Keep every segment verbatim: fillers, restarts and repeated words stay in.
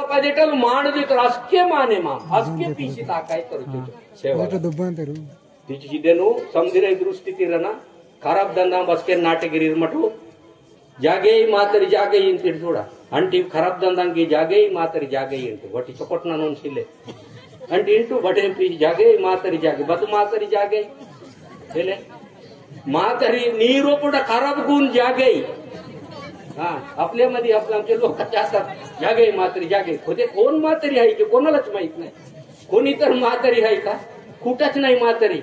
पदेटल मांड दीतर असके माने माम, असके पीसी ताकाय तर चुचु। सेवा। बेटा दुब्बान तेरू। तिची चिदेनु समदिर दृष्टि तिरना, खराब धंधा बसके नाटे गिरीर मटू। जागे ही मातरी जागे ही इंतिर थोड़ा। अंटी खराब धंधा की जागे ही मातरी जागे ही इंतु। वटी चोकट ना नोन सिले। अंटी इंतु बटे पी जागे ही मातरी जागे, बतु मातरी जागे। हेले? मातरी नीरो पुड़ा खराब गुण जागे। हाँ, आपल्या मध्ये आपल्या आमचे लोक जातात, जागे मातरी जागे। खुदे कोण मातरी आहे की कोणालाच माहित नाही। कोणी तर मातरी आहे का? कुठंच नाही मातरी।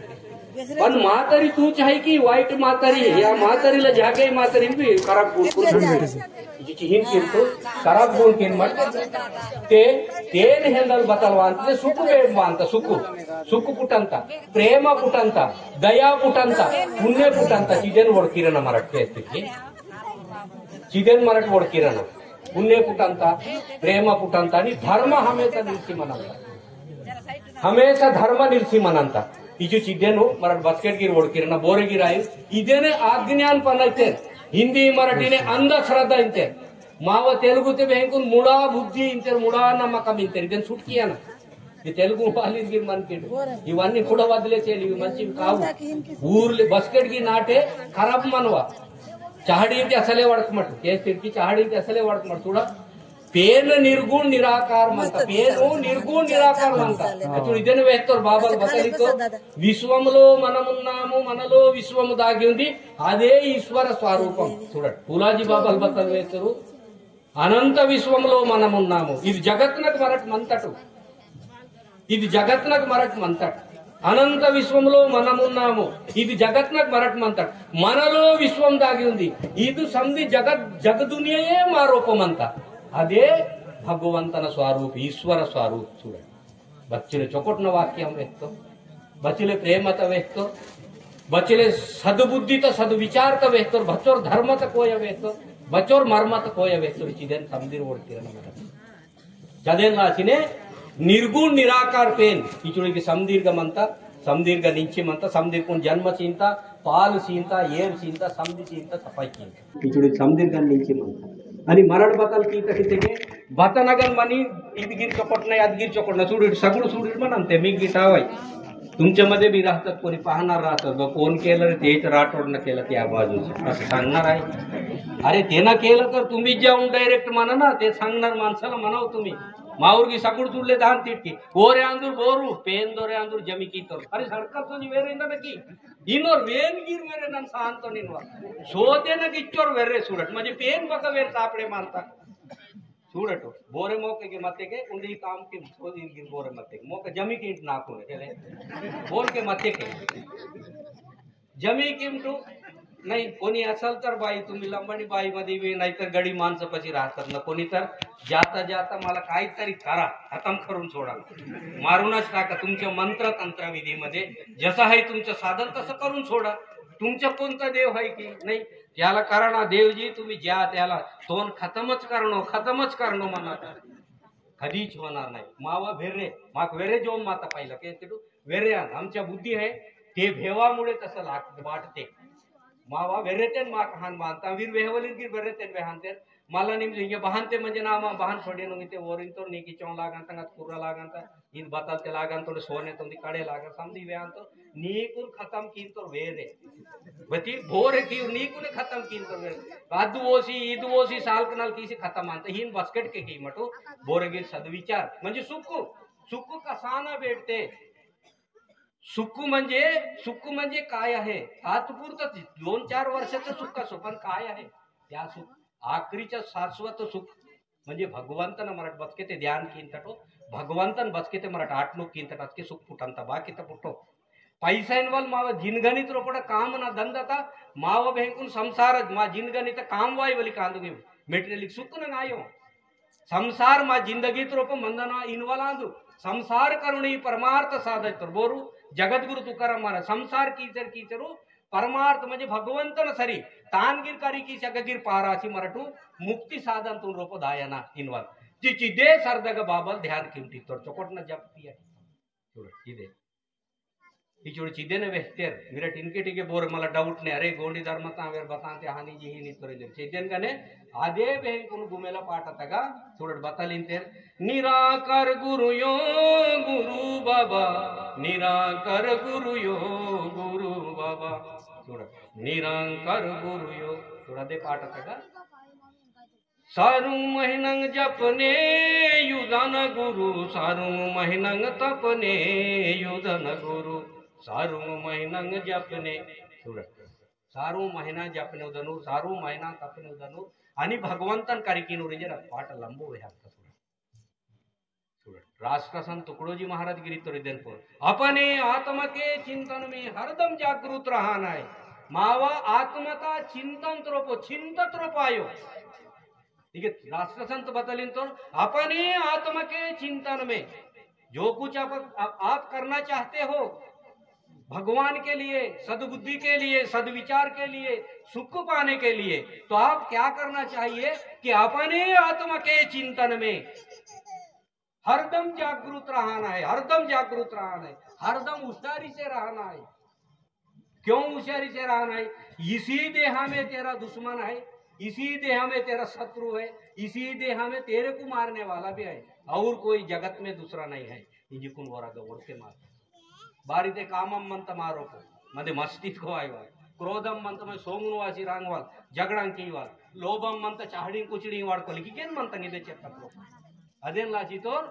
पण मातरी तूच आहे की वाईट मातरी? या मातरीला जागे मातरी बी खराब गुण करून जिची हिन किंतु खराब गुण किन मत ते तेन हेंदल बतल वांत ते सुख वेब वांत सुख सुख पुटंता प्रेम पुटंता दया पुटंता पुण्य पुटंता चिदेन वोड़ किरण मरट के स्थिति चिदेन मरट वोड़ किरण पुण्य पुटंता प्रेम पुटंता आणि धर्म हमेशा निल्सी मनंता हमेशा धर्म निल्सी मनंता इचु चिदेनु मरट बस्केट गिर वोड़ किरण बोरे गिरायु इदेने आज्ञान पनते हिंदी मराठीने अंधश्रद्धा इंते माव तेलुगुते बेंकुन मुड़ा बुद्धि इंतेर मुड़ा नम्मकम इंतेर इदेन सुटकियाना ये तेलुगु वाली गिर मन किंड इवन्नी कुड़ा वदले चेली इव मंची कावु ऊर्ले बस्केट गी नाटे खराब मनवा चाहड़ी इंते असले वड़कमट केस तिरकी चाहड़ी इंते असले वड़कमट थोड़ा पेन निर्गुण निराकार मंता पेन निर्गुण निराकार मंता अचुन इदेन वेहतोर बाबल बतलितो विश्वमलो मनमुन्नामु मनलो विश्वमु दागी उंदी अदे ईश्वर स्वरूपम। चूडट पूलाजी बाबल बतल वेहतोरु अनंत विश्वमलो मनमुन्नामु इद जगत्नक मरट मंतटु इद जगत्नक मरट मंतट अनंत विश्वमलो मनमुन्नामु इद जगत्नक मरट मंतट मनलो विश्वम दागी उंदी इद संधि जगत जग दुनियाये मारोपमंता अदे भगवंतन स्वरूप ईश्वर स्वरूप चूडट बच्चले चोकोटन वाक्यम वेहतो बच्चले प्रेमत वेहतो बच्चले सद्बुद्धित सद्विचारत वेहतो बच्चोर धर्मत कोय वेहतो बच्चोर मर्मत कोय वेहतो चिदेन समदिर वोड़ किरण मरट जदेन लासिने निर्गुण निराकार पेन इचुड़ी की समदीर्घ मंता समदीर्घ निंची मंता समदीर्घ कुन जन्म सींता पाल सींता येर सींता समदी सींता सफाई सींता इचुड़ी समदीर्घ निंची मंता अनि मरण बतल की तकिते के बतनगन मनी इदगिर चोकटना यादगिर चोकटना सूड़ी सगुड़ सूड़ी मन अंते मी गिटावाई तुमच्या मध्ये बी राहतात कोणी पाहणार राहतात बा कोण केलं रे तेच राठोडनं केलं त्या बाजूचं असं सांगणार आहे अरे त्यानं केलं तर तुम्ही जाऊन डायरेक्ट म्हणा ना ते सांगणार माणसाला म्हणाव तुम्ही माऊरगी सगुड़ तुडले दान तिटकी ओरे आंदूर बोरू पेन दोरे आंदूर जमी की तर अरे सरकार तुझी वेरे ना की इनोर वेन गिर वेरे नन सांतो निनवा शोधे ना किच्चोर वेरे सूडट म्हणजे पेन बका वेर सापडे मानता सूडट बोरे मोके के मते के उंडी काम के शोधे गिर बोरे मते के मोके जमी की इंट नाकुने चले बोल के मते के जमी किमटू नाही कोणी असल तर बाई तुम्ही लंबाडी बाई मध्ये बी नाही तर गडी माणसं कशी राहतात ना कोणी तर जाता जाता मला काहीतरी करा खतम करून सोडा मारूनच टाका तुमच्या मंत्र तंत्र विधीमध्ये जसं आहे तुमचं साधन तसं करून सोडा तुमच्या कोणता देव आहे की नाही त्याला करा ना देवजी तुम्ही ज्या त्याला तोन खतमच करणो खतमच करणो म्हणा कधीच होणार नाही मावा भेरे माक वेरे जोम माता पाहिलं के वेर्यान आमच्या बुद्धी आहे ते भेवामुळे तसं लाग वाटते मावा वेर्रेतेन माक हान बांधता वीर वेहवलीर गिर वेर्रेतेन वेहानते मला निम इंगे बहानते म्हणजे नामा बहान छोडे नुंगिते ओरिंतो नीकी चों लागंता कुर्रा लागंता इन बतल ते लागंतो सोने तुंदी कड़े लागन समदी वेहानतो नीकुन खतम कींतो वेरे बती भोरे की नीकुने खतम कींतो वेरे अद्दु ओसी इदु ओसी साल कनाल कीसी खतम आंता हीन बस्केट के की मटो बोरे गिर सदविचार म्हणजे सुख सुख कसाना भेटते सुख म्हणजे सुख म्हणजे काय आहे तात्पुरतं दोन चार वर्षाचं सुख असो पण काय आहे त्या सुख आखरीचं शाश्वत सुख म्हणजे भगवंतन मरट बचके ते ध्यान कींतटो भगवंतन बचके ते मरट आटणूक कींतट असके सुख पुटंत बाकी तर पुटो पैसा इनवाल माव जिनगणित रोपड काम ना धंधा था माव भेंकुन संसार मा जिनगणित काम वाई वली कांदुगे मेटेरियल सुख ना आयो संसार मा जिंदगी तुरप मंदना इनवलांदु संसार करुणी परमार्थ साधय तुरबोरु जगद्गुरु तुकाराम महाराज संसार कीचर कीचरु परमार्थ म्हणजे भगवंतन सरी तानगिर करी की सगगिर पारासी मरटू मुक्ति साधन तुन रोप दायना इनवल चिची दे सरदग बाबल ध्यान किमटी तोर चोकोट न जप किया चूड़ इदे इचुड़ चिदेन वेहतेर, मिरट इनके टिके बोर मला doubt ने, अरे गोंडी धर्म ता वेर बताते हानि जी ही नितोर इले। चिदेन कने आदे बेहकुन गुमेला पाटा तगा, चुड़ट बतालिंतेर। निराकार गुरु यो गुरु बाबा, निराकार गुरु यो गुरु बाबा। चुड़ट, निराकार गुरु यो, चुड़ा दे पाटा तगा। सारुंग महिनंग जपने युदन गुरु, सारुंग महिनंग तपने युदन गुरु, सारुंग महिनंग जपने। चुड़ा। सारुंग महिना जपने उदनु, सारुंग महिना तपने उदनु, अनि भगवंतन करिकिनु रिंजर पाट लंबो वे हत्ता चुड़ा। चुड़ा। राष्ट्र संत तुकडोजी महाराज गिरी तोरी देन पर। अपने आत्मा के चिंतन में हरदम जागरूक रहना है। मावा आत्मा का चिंतन तरोपो, चिंतत रोपायो। ठीक है, राष्ट्र संत बतलिन तो अपने आत्मा के चिंतन में जो कुछ आप, आप, आप करना चाहते हो, भगवान के लिए, सद्बुद्धि के लिए, सद्विचार के लिए, सुख पाने के लिए, तो आप क्या करना चाहिए कि अपने आत्मा के चिंतन में हरदम जागरूक रहना है, हरदम जागरूक रहना है, हरदम होशियारी से रहना है। क्यों होशियारी से रहना है? इसी देहा में तेरा दुश्मन है, इसी देहा में तेरा शत्रु है, इसी देहा में तेरे को मारने वाला भी है, और कोई जगत में दूसरा नहीं है। इंजिकुन वरा गवड़ते मार बारी ते कामम मंत मारोको, मदे मस्ती को आयवाल, क्रोधम मंत में सोंगुन वासी रांगवाल, झगड़ां कीवाल, लोभम मंत चाहड़ी कुचड़ी वाड़को, लेकिन केन मंत निदे चेत्ता प्रो। अदेन लाची तोर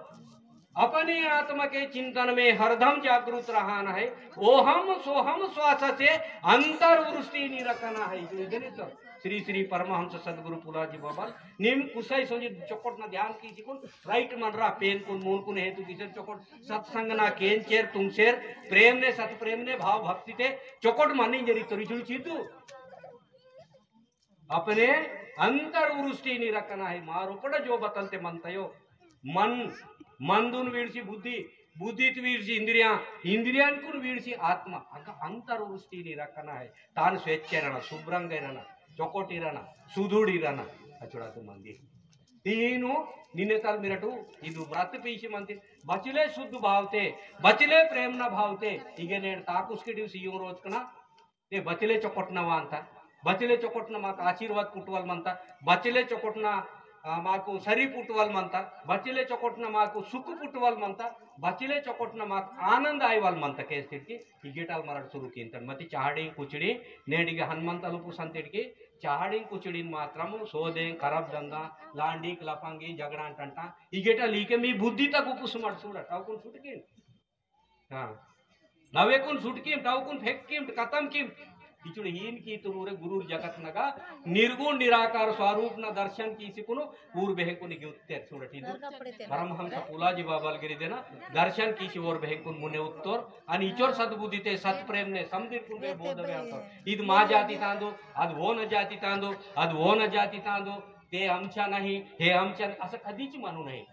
अपने आत्मा के चिंतन में हरदम जागरूक रहना है। ओहम सोहम श्वास से अंतर्दृष्टि नहीं रखना है। जो इधर तो श्री श्री परमहंस सदगुरु पुलाजी बाबा निम कुसाई सोंजी चोकोट ना ध्यान कीसीकुन राइट मन रा पेन कुन मून कुन हेतु किसे चोकोट सत्संग ना केन चेर तुम शेर प्रेम ने सत प्रेम ने भाव भक्ति ते चोकोट मानी जरी तोरी जुल चीतु। अपने अंतर्दृष्टि नहीं रखना है। मारो पड़ा जो बतलते मनता यो। मन, मन दुन वीरसी बुद्धि, बुद्धि तु वीरसी इंद्रिया, इंद्रियान कुन वीरसी आत्मा। अंका अंतर्दृष्टि नहीं रखना है। तान स्वेच्छे रहना, शुभ्रंग रहना, चोकोटी रहना, सुधुड़ी रहना। अचुड़ा तो मंदी। तीनु निन्ने तल मिरटू इदु व्रत पीसी मंती। बचले शुद्ध भावते, बचले प्रेमना भावते, इगे नेड़ ताकुस के दिवस यूं रोज कना ते बचले चोकोटना वांता, बचले चोकोटना माक आशीर्वाद पुटवल मंता, बचले चोकोटना, आ, माकु सरी पुटवल मंता, बचले चोकोटना माकु सुख पुटवल मंता, बचले चोकोटना माक आनंद आयवल मंता। केस तिड़की इगेटाल मरड़ शुरू कींतन। मति चाहड़ी कुचड़ी नेडिगे हनुमंतलु पुसंतिड़की चाहड़ी कुचड़ी मात्रम सोदे खराब धंधा लांडी लफंगी झगड़ा टंटा इगेटा लीके मी बुद्धि तक उपसमड़ सूड़ा टाउकुन सुटकीन। हाँ। नवेकुन सुटकीम, टाउकुन फेक्कीम, कतम कीम। इचुड़ हीन की तुरुरे गुरुर जगत नगा निर्गुण निराकार स्वरूप न दर्शन कीसीकुनु ऊर बेहकुन गे उत्तेर सूड़ा टीदु। परमहंस पुलाजी बाबाल गिरी देना दर्शन कीसी ओर बेहकुन मुने उत्तोर। अनि इचोर सद्बुद्धि ते सत्प्रेम ने समदिरकुन बे बोध बे अंतर। इद मा जाति तांदो, अद वो न जाति तांदो, अद वो न जाति तांदो, ते आमचा नहीं, हे आमचा नहीं, असं कधीच मानू नहीं।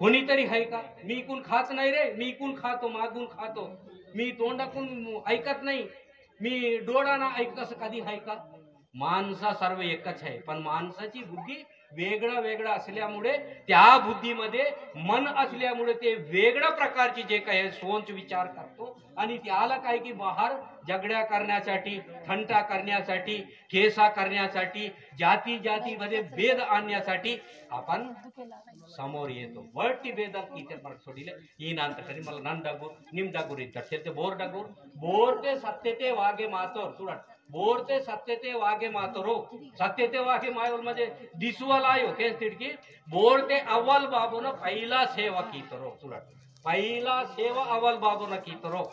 कोणीतरी आहे का? मी कोण खात नाही रे, मी कोण खातो, मागून खातो, मी तोंडाकून ऐकत नाही, मी डोळाना ऐकत, असं कधी आहे का? माणसा सर्व एकच आहे, पण माणसाची बुद्धी वेगळा वेगळा असल्यामुळे, त्या बुद्धीमध्ये मन असल्यामुळे ते वेगळ्या प्रकारची जे काही सोच विचार करतो आणि त्याला काय की बाहेर झगड्या करण्यासाठी, थंटा करण्यासाठी, केसा करण्यासाठी, जाती जातीमध्ये भेद आणण्यासाठी आपण समोर येतो। वरती भेद इथे पण सोडिले, ही नांत करी मला नन डगुर, निम डगुर इद्दट खेलते बोर डगुर, बोरते सत्यते वागे मातोर, चूड़ट, बोरते सत्यते वागे मातोरो, सत्यते वागे मायोल म्हणजे दिसुवल आयो, केस तिड़की, बोरते अव्वल बाबून पहिला सेवा कीतोरो, चूड़ट, पहिला सेवा अव्वल बाबून कीतोरो,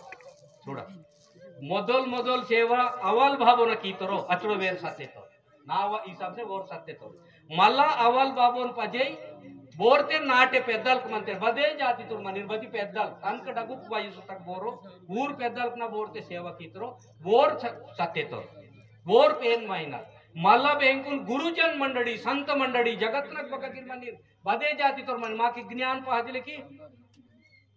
चूड़ट, मोदल मोदल सेवा अव्वल बाबून कीतोरो, अचड़ो वेर सत्यतो। नावा हिसाब से वोर सत्य तो। मल्ला अवल बाबोन पजे, बोरते नाटे पेद्दल मंते, बदे जाति तुर मनिर बदी पेद्दल, तनक डगुक वयसु तक बोरो, ऊर पेद्दल ना बोरते सेवा कीतरो, वोर स-, सत्य तो। वोर पेन माइनर। मल्ला बेंकुन गुरुजन मंडली, संत मंडली, जगत नक बगकिर मनिर, बदे जाति तुर मन, माकी ज्ञान पहजले की,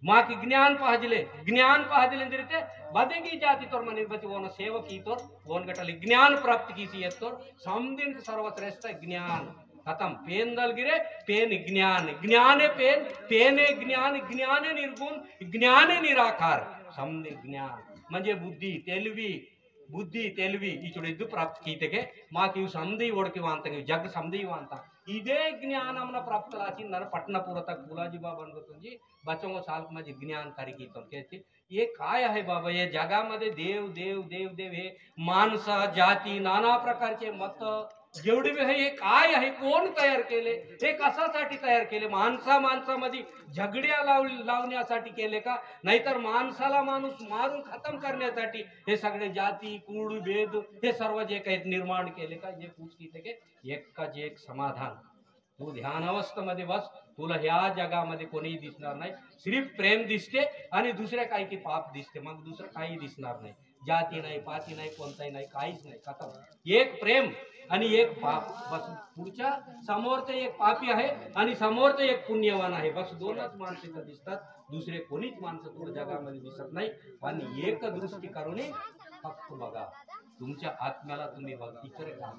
माकी ज्ञान पहजले, ज्ञान पहजले दिरते, बदेगी जाति तोर मने बच वोन सेवा कीतोर, वोन गटली ज्ञान प्राप्त कीसी एत्तोर, समदिन सर्वश्रेष्ठ ज्ञान। खतम, पेन दल गिरे, पेन ज्ञान, ज्ञाने पेन, पेने ज्ञान, ज्ञाने निर्गुण, ज्ञाने निराकार। समदि ज्ञान म्हणजे बुद्धि तेलवी, बुद्धि तेलवी इचुड़ इद्दु प्राप्त कीतेके माकि समदि ओड़कि वांता, जग समदि वांता। इदे ज्ञान अमना प्राप्त लासी नर पटना पूरा तक बुलाजी बाबा अनगतुंजी बच्चों को साल मजी ज्ञान करी कीतोन केसी। ये काय है बाबा? ये जगा मध्ये देव, देव, देव, देव है। मानसा, जाति, नाना प्रकारचे मत, जेवढे भी है, हे काय आहे, कोण तयार केले, हे कशासाठी तयार केले? माणसा माणसामध्ये झगड्या लाव लावण्यासाठी केले का? नाहीतर माणसाला माणूस मारून खतम करण्यासाठी हे सगळे जाती, कुळ, भेद, हे सर्व जे काही निर्माण केले का? जे पूछ कीतेके एकच एक समाधान, तू ध्यान अवस्थेमध्ये बस, तुला ह्या जगामध्ये कोणीही दिसणार नाही, सिर्फ प्रेम दिसते आणि दुसऱ्या काही की पाप दिसते, मग दुसरं काही दिसणार नाही. जाती नाही, पाती नाही, कोणताही नाही, काहीच नाही, खतम. एक प्रेम आणि एक पाप, बस. पुढच्या समोरचं एक पापी आहे आणि समोरचं एक पुण्यवान आहे, बस दोनच माणसं इथं दिसतात, दुसरे कोणीच माणसं तुला जगामध्ये दिसत नाही. आणि एक दृष्टी करून फक्त बघा, तुमच्या आत्म्याला तुम्ही बघा, इकडे काम.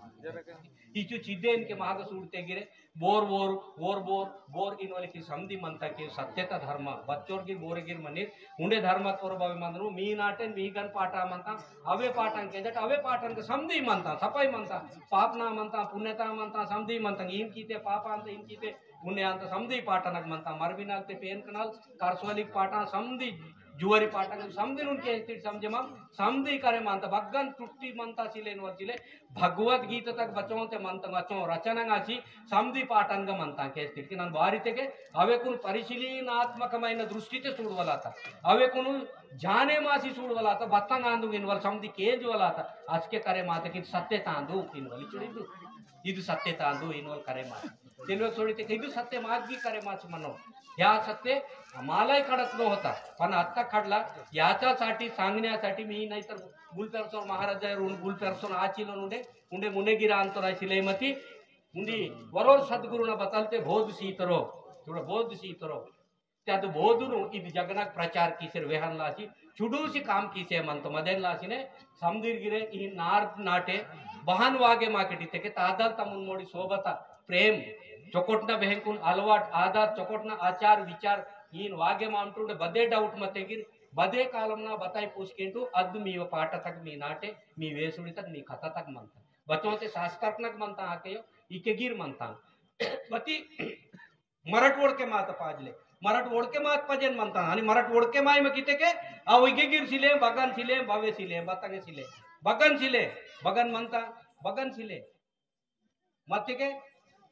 तिचू चिद्देन के महाग सूडते गिरे, bore bore, bore bore, bore इनवले की समदी मनता के सत्यता धर्म, बच्चोर की बोर गिर मनीर, उंडे धर्म तोर बाबे मंदनु, मी नाटे मी गन पाटा मनता, अवे पाटां के जट, अवे पाटां के समदी मनता, सफाई मनता, पाप ना मनता, पुण्यता मनता, समदी मनता, इन कीते पाप अंत, इन कीते पुण्य अंत, समदी पाटानक मनता, मरबी नाल ते पेन कनाल, करसोलिक पाटा, समदी जुवरी पाटा, समदी नुन के स्थिति समझे माम, समदी करे मनता, भगवान टुट्टी मनता सिले इनवल सिले, भगवत गीता तक बचों ते मंत बचों रचना आसी समदी पाटन का मंता के स्थिति के नन बारी ते के अवे कुन परिशीलनात्मकమైన दृष्टि ते सूडवलाता, अवे कुन जाने मासी सूडवलाता, बत्तंग आंदुंग इनवल समदी केंजवलाता, असके करे माते कि सत्य तांदु इनवल इचुड़ी दु, इदु सत्य तांदु इनवल करे माते तेलवे सोडी ते इदु सत्य मार्गी करे मासी मनो, या सत्य मालाय खडत न होता, पण आत्ता खडला, याच्यासाठी सांगण्यासाठी मी नाही तर गुलपेरसोर महाराज आहे, गुलपेरसोर आचिलो नुंडे, उंडे मुनेगिरा अंतरा सिलेमती, उंडी वरोर सद्गुरुना बतलते बोध सीतरो, थोड़ा बोध सीतरो. त्यात बोधुनु इद जगनक प्रचार कीसेर वेहन लासी, चुडूसी काम कीसे मंत मदेन लासीने, समदीर गिरे ई नार नाटे, बहान वागे माकेटी तेके तादल तमुन मोड़ी सोबता, प्रेम, चोकोटना बेहंकुन अलवाट, आदात, चोकोटना आचार, विचार, ईन वागे मामटुंडे बदे doubt मते गिर, बदे कालम ना बताई पूछ केंटू, अद्दु मी वो पाटा तक मी नाटे, मी वेसुड़ी तक, मी खता तक मनता। बच्चों से शास्त्रक नक मनता आके यो, इके गिर मनता। बती मरट वोड़के मात पाजले, मरट वोड़के मात पाजेन मनता, अनि मरट वोड़के माय में किते के, आ उइगे गिर सिले, बगन सिले, बावे सिले, बतंगे सिले, बगन सिले, बगन मनता, बगन सिले। मत्तिके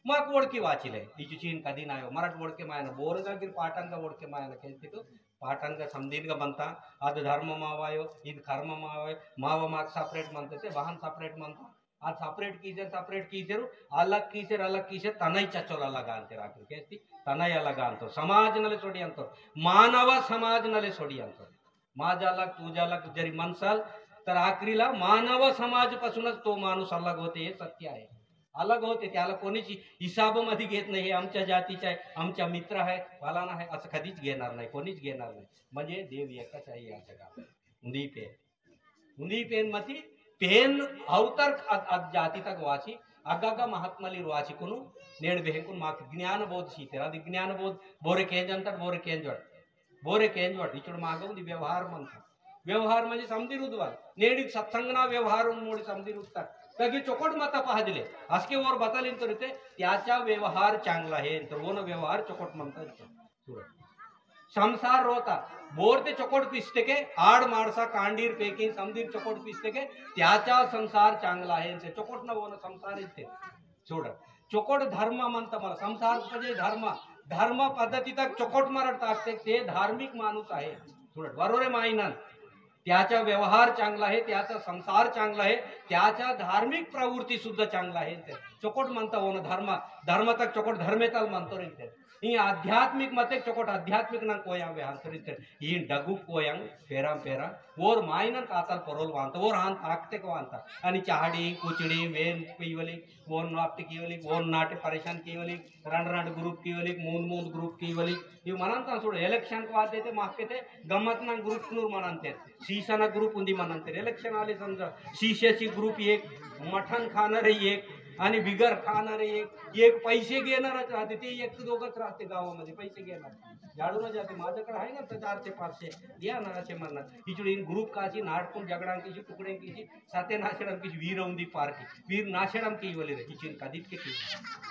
माक वोड़की वाचिले, इचु चीन कदी नायो, मरट वोड़के मायना, बोरगा गिर पाटंगा वोड़के मायना, केंतिकु पाटंगा समदीनगा मनता, अद धर्म मावायो, इद कर्म मावायो, मावा माक separate मनते ते, बहन separate मनता, अद separate कीसेर, separate कीसेर, अलग कीसेर, अलग कीसेर, तनई चचोल अलग आंतेर आखिर केस्ती, तनई अलग आंतो, समाज नले सोड़ी अंतो, मानव समाज नले सोड़ी अंतो। माझा अलग, तुझा अलग जरी मनसाल, तर आखिरीला मानव समाज पासूनच तो माणूस अलग होते, हे सत्य आहे। अलग होते, त्याला कोणीच हिसाबामध्ये घेत नाही, हे आमच्या जातीचा आहे, आमचा मित्र आहे, फलाना आहे, असं कधीच घेणार नाही, कोणीच घेणार नाही। म्हणजे देव एकच आहे या जगात। उंदी पेन, उंदी पेन मती, पेन अवतर अद, अद जाति तक वासी, अगग महात्मली वासी कुनु, नेड़ बेहकुन माक ज्ञान बोध सीतेर, अद ज्ञान बोध बोरे केंजंतर, बोरे केंजोड़। बोरे केंजवट इचुड़ मागो उंदी व्यवहार मंता। व्यवहार म्हणजे समदी रुद्वाल। नेड़ी सत्संगना व्यवहार उन मोड़ी समदी रुद्ता। तगी चोकोट मता पहजले। असके ओर बतल इंतोरिते, त्याचा व्यवहार चांगला है, इंतर वोन व्यवहार चोकोट मंता इंतर। सूरत। संसार रोता। बोरते चोकोट पिसते के, आड़ मारसा कांडीर पेकिन समदीर चोकोट पिसते के, त्याचा संसार चांगला है, इंतर चोकोट ना वोन संसार इंतर। चूड़, चोकोट धर्म मंत मला संसार पजे धर्म, धर्म पद्धति तक चोकोट मरट ताकते ते धार्मिक माणूस आहे। चूड़, बरोरे माइनन, त्याचा व्यवहार चांगला आहे, त्याचा संसार चांगला आहे, त्याचा धार्मिक प्रवृत्ति सुद्धा चांगला आहे। ते चोकोट मंत होन धर्म, धर्म तक चोकोट धर्मेतल मंतो रे ते। ई आध्यात्मिक मते चोकोट आध्यात्मिक ना कोया वेहांतरित। ई डगु कोयंग पेराम पेरा, ओर माइनन कातल परोल वांता, ओर हान ताकते को वांता। अनि चाहड़ी, कुचड़ी, वेन पीवली, ओन नापटी कीवली, ओन नाटे परेशान कीवली, रंड रंड group कीवली, मूंद मूंद group कीवली। इव मनंता सुड़ election को आते ते माके ते गम्मत ना group नूर मनंते। सीसा ना group उंदी मनंते। Election आले समझा, सीसे सी group एक, मटन खाना रही एक, आणि बिगर खाणारे एक, एक पैसे घेणारच राहते, ते एक दोघच राहते गावामध्ये पैसे घेणार. झाडू न जाते, माझ्याकडे आहे ना तर चारशे पाचशे, द्या ना असे म्हणणार. इचुडे इन ग्रुप काची नाटकून झगडांकीची, टुकड्यांकीची, सत्य नाशडम की वीर उंदी पार्टी, वीर नाशडम की वले रे, इचिन कदित के की,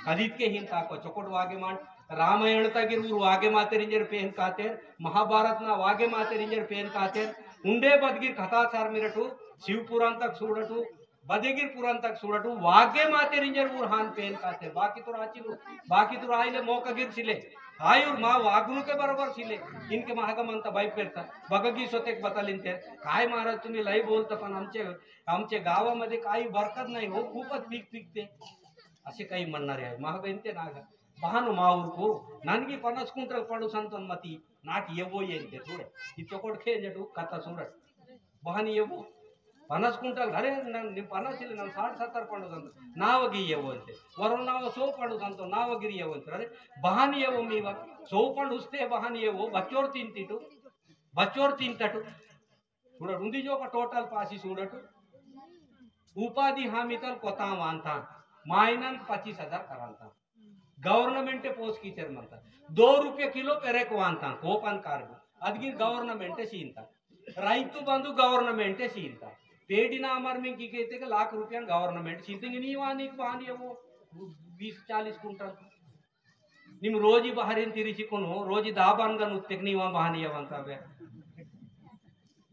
कदित के हिन ताको चोकोट वागे मान, रामायण तगिर ऊर वागे मातेरिंजर पेन कातेर, महाभारत ना वागे मातेरिंजर पेन कातेर, उंडे बदगिर कथा सार मिरटू, शिव पुराण तक सूडटू, बदेगिर पुराण तक सूडटू, वागे मातेरिंजर ऊर हान पेन कातेर, बाकी तो राची लो, बाकी तो राईले मोका गिर सिले, आयुर मा वागुनु के बरोबर सिले, इनके महागमन ता बाई पेरता, बगगी सोतेक बतलिन ते, काय महाराज तुम्ही लई बोलता पण आमचे आमच्या गावामध्ये काही बरकत नाही हो, खूपच पीक पिकते, असे काही म्हणणारे आहे. महाबेनते नागा, बहानो माऊरको, ननगी पन्नास कुंटल पडू संतोन मती, नाक येवो येते थोडे, ही चोकोट खेळजटू कथा सोडट, बहान येवो, पन्नास कुंटल घरे, न- नि- पन्नास इले नन साठ सत्तर पडू संतोन, नावगी येवो येते, वरो नाव सो पडू संतोन, नावगिरी येवो येते, अरे, बहान येवो मीवा, सो पडू उस्ते बहान येवो, बच्चोर तीन तीटू, बच्चोर तीन तटू, सूडट उंदी जोका टोटल पासी सूडट। उपाधि हामितल कोता वांता, माइनन पच्चीस हजार करांता। गवर्नमेंट पोस्ट कीचर मंता, दो रुपये किलो पेरेक वांता, कोपन कार्ड, अदगी गवर्नमेंट सीनता। रैतु बंधु गवर्नमेंट सीनता। पेडिना अमर में की कहते के लाख रुपया गवर्नमेंट सीनते, नी वानी बहानी है वो बीस चालीस कुंटल। निम रोजी बहरीन तिरिचिकुनु, रोजी दाबान गन उत्तेक नीवा बहानी अवंता बे।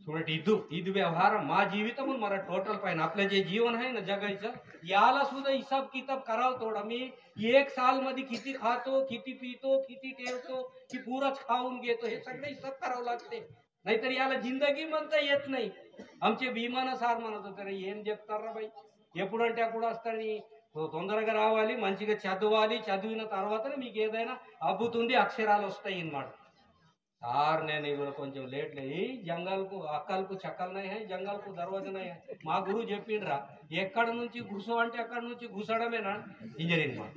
सूडट इदु, इदु व्यवहार मा जीवितमुन मरा टोटल पाइन। आपले जे जीवन है ना जगायचं, याला सुद्धा हिसाब किताब कराव तोडा। मी एक साल मध्ये किती खातो, किती पीतो, किती ठेवतो, की पूराच खाऊन घेतो, हे सगळे हिसाब करावं लागते. नाहीतर याला जिंदगी म्हणता येत नाही। आमचे भीमाना सार म्हणत होते रे, "ఏం చెప్తారా भाई, ఎప్పుడంటే అప్పుడు వస్తారని తొందరగా రావాలి, మంచిగా చదవాలి, చదివిన తర్వాతనే మీకు ఏదైనా అబ్బుతుంది, అక్షరాలు వస్తాయి" అన్నమాట. సార్, నేను ఇవాళ కొంచెం లేట్ లే, ఈ జంగల్కు అక్కలకు చక్కలు నాయి హై, జంగల్కు దర్వాజా నాయి హై. మా గురువు చెప్పిండ్రా, ఎక్కడ నుంచి గుసు అంటే అక్కడ నుంచి గుసడమేనా ఇంజనీరింగ్ మా.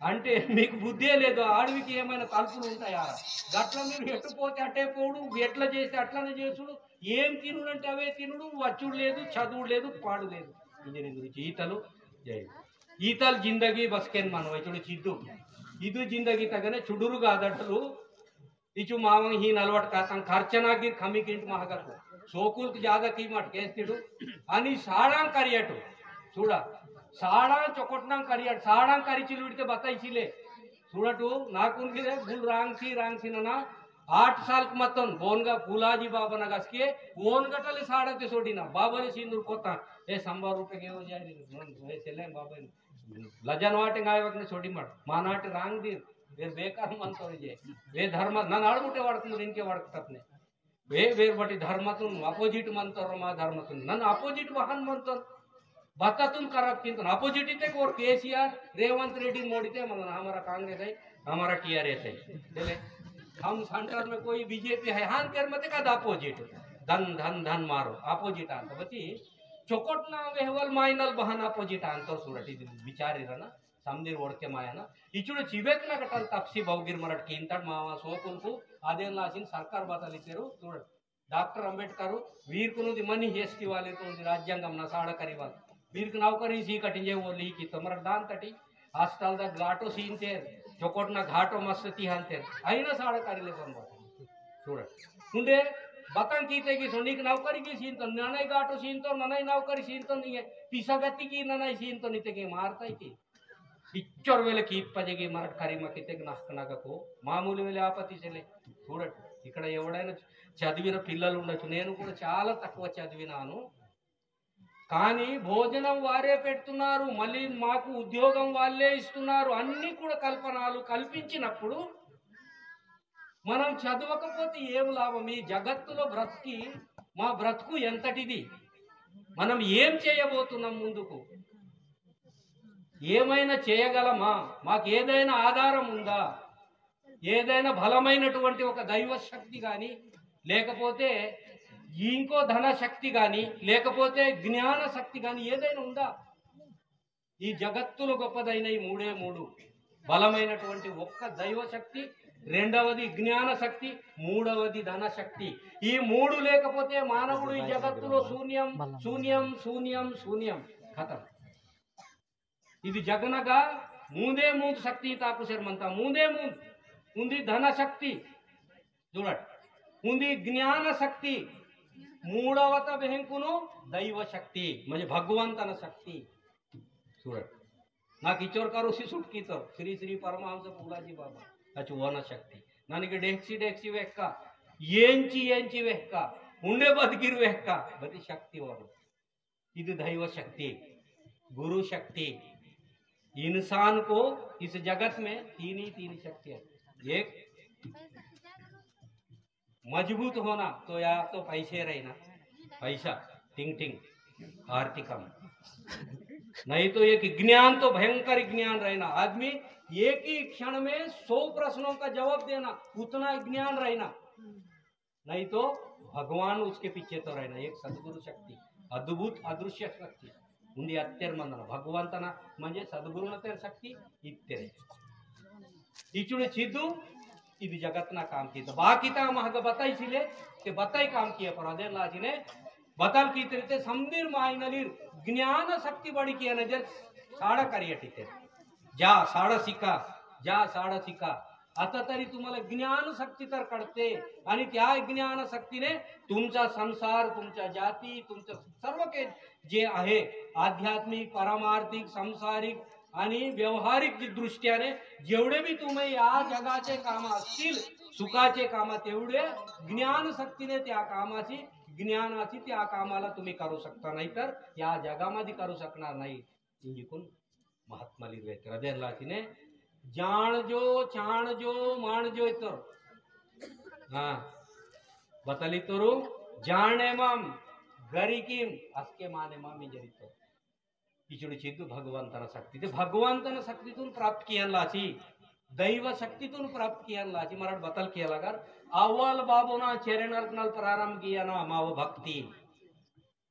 అంటే మీకు బుద్ధే లేదు, అడవికి ఏమైనా తలుపులు ఉంటాయా? గట్ల మీరు ఎటు పోతే అటే పోడు, ఎట్లా చేస్తే అట్లనే చేసుడు, ఏం తినుడంటే అవే తినుడు, వచ్చుడు లేదు, చదువుడు లేదు, పాడు లేదు. ఇంజనీరింగ్ గురించి ఈతలు జై. ఈతలు జిందగీ బస్కెన్ మనవై చూడు చిద్దు. ఇది జిందగీ తగనే చుడురు కాదట్టలు. इचु मावंग ही नलवट कातंग खर्चना गिर खमी किंट महगत। सोकुल ज्यादा कीमत केस्तिडु। अनि साड़ांग करियटु। सूड़ा। साड़ांग चोकोटनांग करियट। साड़ांग करिचिल उड़ते बताई चिले। सूड़टु नाकुन गिरे गुल रांगसी रांगसी नना। आठ साल क मतन बोनगा फुलाजी बाबा नगस के ओन गटले साड़ा ते सोडिना। बाबा ने सिंदूर कोता। ए संबा रुपे के हो जाए। ए चले बाबा ने। लजन वाटे गाय वकने सोडी मत। मानाटे रांग दीर। वे बेकार मंतोर जे। वे धर्म नन अड़मुटे वड़कन इनके वड़कतपने। वे वेर बटी धर्मतुन opposite मंतोर मा धर्मतुन। नन opposite वहन मंतोर। बत्ततुन करप किंतु opposite इते कोर केसीआर, रेवंत रेड्डी, मोदी ते मतलब हमारा कांग्रेस है, हमारा टीआरएस है। चले, हम सेंटर में कोई बीजेपी है, हान कर मते का opposite। धन, धन, धन मारो, opposite आंतो। बची, चोकोट ना वेहवल माइनल बहन opposite आंतो सूरटी विचारी रना। समदीर ओड़के मायना। इचुड़ चिवेक ना कटल तपसी बौगिर मरट कींतड़ मावा सोकुलकु अदेन लासिन सरकार बातल इतेरु। चूड़ डॉक्टर अंबेडकर वीर कुनुदी मनी एसटी वाले कुनुदी राज्यांगम ना साड़ा करीवाल। वीर नौकरी सी कटिंजे वो ली की तमर दान तटी। हॉस्टल दा घाटो सीनतेर, चोकोट ना घाटो मस्त तिहानतेर। अइना साड़ा करीले बन बात। चूड़। उंडे बतंग कीते की सोनीक नौकरी की सीन तो ननाई घाटो सीन तो ननाई नौकरी सीन तो नहीं है। पिसा गति की ननाई सीन तो नहीं ते की मारता ही की। पिक्चर वेले कीत पजेगी मरट करीमा कितेक नहक नगको मामूली वेले आपत्ति सेले। चूडट इक्कड एवडैना चदिविन पिल्ललु उंडोच्चु। नेनु कूडा चाला तक्कुव चदिविनानु। कानी भोजनं वारे पेडुतुन्नारु, मल्ली माकु उद्योगं वाळ्ळे इस्तुन्नारु, अन्नि कूडा कल्पनलु कल्पिंचिनप्पुडु మనం చదవకపోతే ఏం లాభం? ఈ జగత్తులో బ్రతికి మా బ్రతుకు ఎంతటిది? మనం ఏం చేయబోతున్నాం ముందుకు? ఏమైనా చేయగలమా? మాకు ఏదైనా ఆధారం ఉందా? ఏదైనా బలమైనటువంటి ఒక దైవ శక్తి కానీ, లేకపోతే ఇంకో ధన శక్తి కానీ, లేకపోతే జ్ఞాన శక్తి కానీ ఏదైనా ఉందా? ఈ జగత్తులో గొప్పదైన ఈ మూడే మూడు, బలమైనటువంటి ఒక్క దైవ శక్తి, రెండవది జ్ఞాన శక్తి, మూడవది ధన శక్తి. ఈ మూడు లేకపోతే మానవుడు ఈ జగత్తులో శూన్యం, శూన్యం, శూన్యం, శూన్యం. కథం. इदु जगनगा मूंदे मूंद शक्ति ताकु सेर मंता, मूंदे मूंद। उंदी धन शक्ति, चूड़ट, उंदी ज्ञान शक्ति, मूडवत बेहंकुनु दैव शक्ति, म्हणजे भगवंतन शक्ति। चूड़ट, ना किचोर करो सी सुटकी तो श्री श्री परमहंस पूलाजी बाबा, अचु वन शक्ति। नानिके डेक्सी डेक्सी वेहका, येंची येंची वेहका, उंडे बदगिर वेहका, बदी शक्ति वन। इदु दैव शक्ति, गुरु शक्ति। इंसान को इस जगत में तीन ही तीन शक्ति है। एक मजबूत होना तो या तो पैसे रहना, पैसा, टिंग टिंग, आर्थिकम। नहीं तो एक ज्ञान तो भयंकर ज्ञान रहना। आदमी एक ही क्षण में सौ प्रश्नों का जवाब देना, उतना ज्ञान रहना। नहीं तो भगवान उसके पीछे तो रहना। एक सद्गुरु शक्ति, अद्भुत अदृश्य शक्ति उंदी अत्तेर मंदना। भगवंतना म्हणजे सद्गुरुन तेर शक्ति इत्तेरे। इचुड़े चिद्दु इदु जगतना काम की तो बाकी ता महग बताई सिले के बताई काम किया पर अदेन लाजिने बतल की तेरे ते समदिर माइनलिर ज्ञान शक्ति बड़ी किया नजर साड़ा करियटिते। जा साड़ा सिका, जा साड़ा सिका। आता तरी तुम्हाला ज्ञान शक्ति तर कळते आणि त्या ज्ञान शक्तीने तुमचा संसार, तुमचा जाती, तुमचा सर्व के जे आहे आध्यात्मिक, पारमार्थिक, सांसारिक आणि व्यावहारिक दृष्ट्याने जेवढे बी तुम्ही या जगाचे काम असतील, सुखाचे काम, तेवढे ज्ञान शक्तीने त्या कामाची, ज्ञानाची त्या कामाला तुम्ही करू शकता, नाहीतर या जगामध्ये करू शकणार नाही। इंजिकुन महात्मा लिहिलेत हृदय लाचिने जाण जो, चाण जो, माण जो इतर। हाँ, बतली तोरु जाणे मम गरिकिम असके माने मम इंजरितो। इचुड़ी चिद्दु भगवंतन शक्ति ते भगवंतन शक्ति तुन प्राप्त किया लाची, दैव शक्ति तुन प्राप्त किया लाची। मरड बतल किया लगर अव्वल बाबोना चरणल नल प्रारंभ किया ना माव भक्ति।